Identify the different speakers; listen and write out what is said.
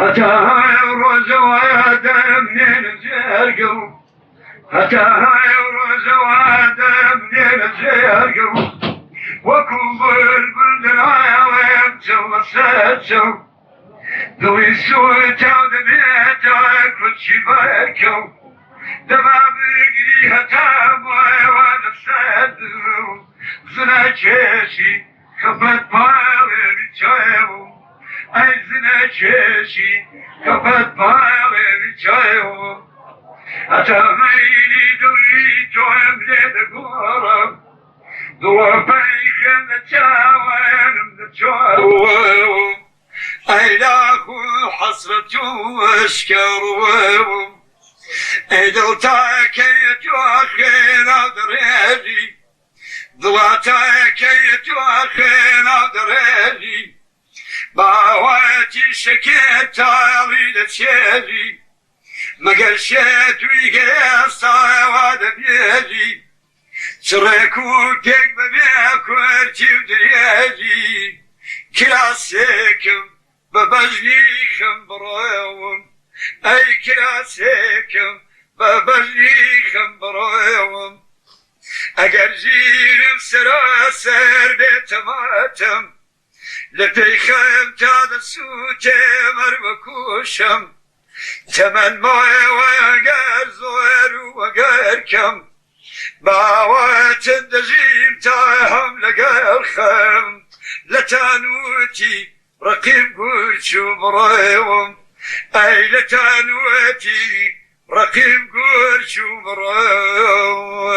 Speaker 1: هەتا ڕۆژەوە دەمنێنە جێرگڵ، هەتا ڕۆژەوە دەمنێنە جێرگڵ، وەکو بولبول دەناڵێم چڵ لەسەر چڵ، دڵی سووتاو دەبێتە کورچی بەرکڵ، دەبا بگری هەتا مایەوە لەسەر دڵ، زنە کێشی خەفەت پاڵێوی چاوم، ئەی زنە کێشی خەفەت پاڵێوی چاوم، هەتا مەیلی دڵی تۆم لێ دەگۆڕم، دڵۆپەی خوێن لە چاوانم دەچۆڕم، ئەی داخ و حەسرەت و ئەشکەڕوم، ئەی دڵ تا کەی تۆ خوێناو دەڕێژی، دڵا تا کەی تۆ خوێناو دەڕێژی، باوەتی شەکر تاڵی دەچێژی، مەگەر شێتووی گەر ئێستا وا دەبێژی، چ ڕێک و پێک بەبێ کورتی و درێژی، کراسێکم بە بەژنی خەم بڕۆم، ئەی کراسێکم بە بەژنی خەم بڕۆم، ئەگەر ژینم سەراسەر بێ تەماتم، لە پێی خەم تا دەسووتێم هەر بەکوشم، تەمەن مایەوە گەر زۆر و ئەگەر کەم، باوەتن دەژیم تا هەم لەگەڵ خەم، لە تانووتی ڕەقیب گورچ و بڕێوم، ئەی لە تانووتی ڕەقیب گورچ و بڕێوم.